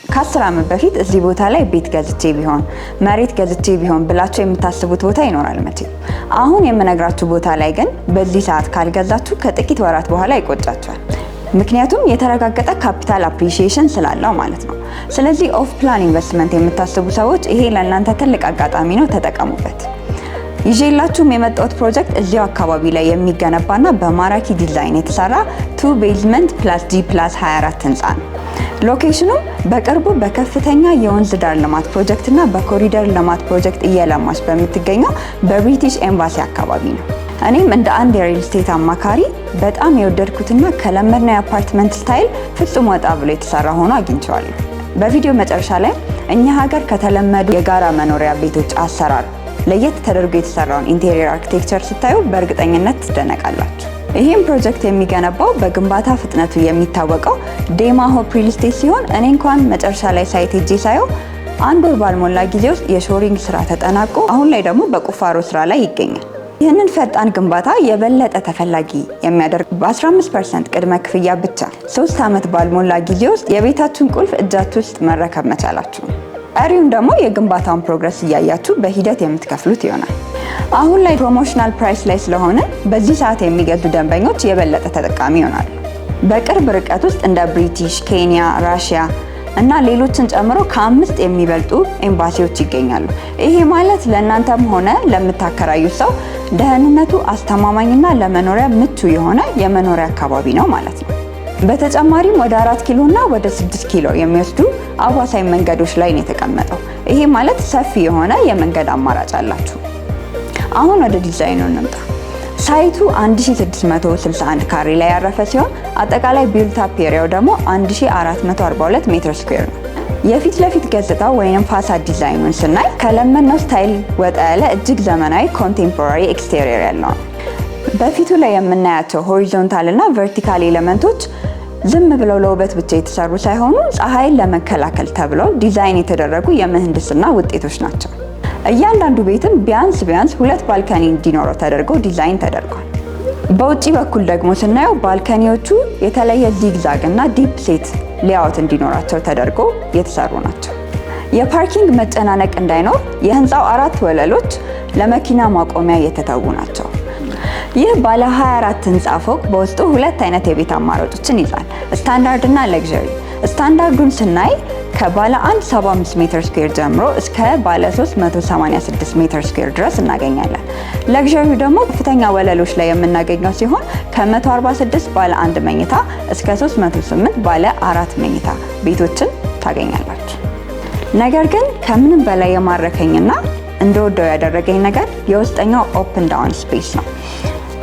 ከ10 ዓመት በፊት እዚህ ቦታ ላይ ቤት ገዝቼ ቢሆን፣ መሬት ገዝቼ ቢሆን ብላችሁ የምታስቡት ቦታ ይኖራል መቼም። አሁን የምነግራችሁ ቦታ ላይ ግን በዚህ ሰዓት ካልገዛችሁ ከጥቂት ወራት በኋላ ይቆጫችኋል። ምክንያቱም የተረጋገጠ capital appreciation ስላለው ማለት ነው። ስለዚህ off plan investment የምታስቡ ሰዎች ይሄ ለእናንተ ትልቅ አጋጣሚ ነው፣ ተጠቀሙበት። ይዤላችሁም የመጣሁት ፕሮጀክት እዚያው አካባቢ ላይ የሚገነባና በማራኪ ዲዛይን የተሰራ two basement plus G+24 ህንፃ ነው። Location ኑም በቅርቡ በከፍተኛ የወንዝ ዳር ልማት ፕሮጀክትና በኮሪደር ልማት ፕሮጀክት እየለማች በምትገኘው በ British Embassy አካባቢ ነው። እኔም እንደ አንድ የ real estate አማካሪ በጣም የወደድኩትና ከለመድነው የ apartment style ፍጹም ወጣ ብሎ የተሰራ ሆኖ አግኝቼዋለሁ። በቪዲዮ መጨረሻ ላይ እኛ ሀገር ከተለመዱ የጋራ መኖሪያ ቤቶች አሰራር ለየት ተደርጎ የተሰራውን interior architecture ስታዩ በእርግጠኝነት ትደነቃላችሁ። ይህም ፕሮጀክት የሚገነባው በግንባታ ፍጥነቱ የሚታወቀው ዴማ ሆፕ real estate ሲሆን፣ እኔ እንኳን መጨረሻ ላይ site ሄጄ ሳየው አንድ ወር ባልሞላ ጊዜ ውስጥ የ shoring ስራ ተጠናቆ አሁን ላይ ደግሞ በቁፋሮ ስራ ላይ ይገኛል። ይህንን ፈጣን ግንባታ የበለጠ ተፈላጊ የሚያደርግ በ15% ቅድመ ክፍያ ብቻ 3 ዓመት ባልሞላ ጊዜ ውስጥ የቤታችሁን ቁልፍ እጃችሁ ውስጥ መረከብ መቻላችሁ ነው። ቀሪውን ደግሞ የግንባታውን progress እያያችሁ በሂደት የምትከፍሉት ይሆናል። አሁን ላይ promotional price ላይ ስለሆነ በዚህ ሰዓት የሚገዙ ደንበኞች የበለጠ ተጠቃሚ ይሆናሉ። በቅርብ ርቀት ውስጥ እንደ ብሪቲሽ፣ ኬንያ፣ ራሽያ እና ሌሎችን ጨምሮ ከአምስት የሚበልጡ ኤምባሲዎች ይገኛሉ። ይሄ ማለት ለእናንተም ሆነ ለምታከራዩት ሰው ደህንነቱ አስተማማኝና ለመኖሪያ ምቹ የሆነ የመኖሪያ አካባቢ ነው ማለት ነው። በተጨማሪም ወደ 4 ኪሎ እና ወደ 6 ኪሎ የሚወስዱ አዋሳኝ መንገዶች ላይ ነው የተቀመጠው። ይሄ ማለት ሰፊ የሆነ የመንገድ አማራጭ አላችሁ። አሁን ወደ ዲዛይኑ እንምጣ። Site ኡ 1661 ካሬ ላይ ያረፈ ሲሆን አጠቃላይ built up area ው ደግሞ 1442 meter square ነው። የፊት ለፊት ገጽታው ወይንም facade ዲዛይኑን ስናይ ከለመድነው style ወጣ ያለ እጅግ ዘመናዊ contemporary exterior ያለው ነው። በፊቱ ላይ የምናያቸው horizontal እና vertical element ኦች ዝም ብለው ለውበት ብቻ የተሰሩ ሳይሆኑ ፀሐይን ለመከላከል ተብለው ዲዛይን የተደረጉ የምህንድስና ውጤቶች ናቸው። እያንዳንዱ ቤትም ቢያንስ ቢያንስ ሁለት balcony እንዲኖረው ተደርጎ ዲዛይን ተደርጓል። በውጪ በኩል ደግሞ ስናየው balcony ዎቹ የተለየ zigzag እና deep set layout እንዲኖራቸው ተደርጎ የተሰሩ ናቸው። የ parking መጨናነቅ እንዳይኖር የህንፃው አራት ወለሎች ለመኪና ማቆሚያ የተተዉ ናቸው። ይህ ባለ 24 ህንፃ ፎቅ በውስጡ ሁለት አይነት የቤት አማራጮችን ይዟል፣ ስታንዳርድ እና luxury። ስታንዳርዱን ስናይ ከባለ 1 75 meter square ጀምሮ እስከ ባለ 3 186 meter square ድረስ እናገኛለን። Luxury ው ደግሞ ከፍተኛ ወለሎች ላይ የምናገኘው ሲሆን ከ146 ባለ አንድ መኝታ እስከ 308 ባለ አራት መኝታ ቤቶችን ታገኛላችሁ። ነገር ግን ከምንም በላይ የማረከኝና እንድወደው ያደረገኝ ነገር የውስጠኛው open down space ነው።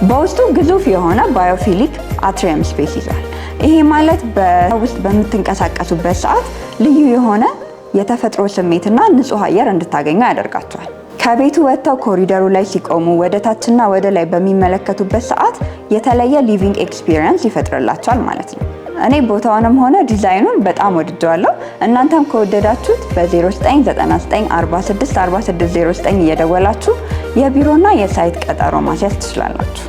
በውስጡ ግዙፍ የሆነ biophilic atrium space ይዟል። ይሄ ማለት በውስጥ በምትንቀሳቀሱበት ሰዓት ልዩ የሆነ የተፈጥሮ ስሜትና ንጹህ አየር እንድታገኙ ያደርጋችኋል። ከቤቱ ወጥተው ኮሪደሩ ላይ ሲቆሙ ወደ ታችና ወደ ላይ በሚመለከቱበት ሰዓት የተለየ living experience ይፈጥርላቸዋል ማለት ነው። እኔ ቦታውንም ሆነ ዲዛይኑን በጣም ወድጀዋለሁ። እናንተም ከወደዳችሁት በ0999464609 እየደወላችሁ የቢሮና የ site ቀጠሮ ማስያዝ ትችላላችሁ።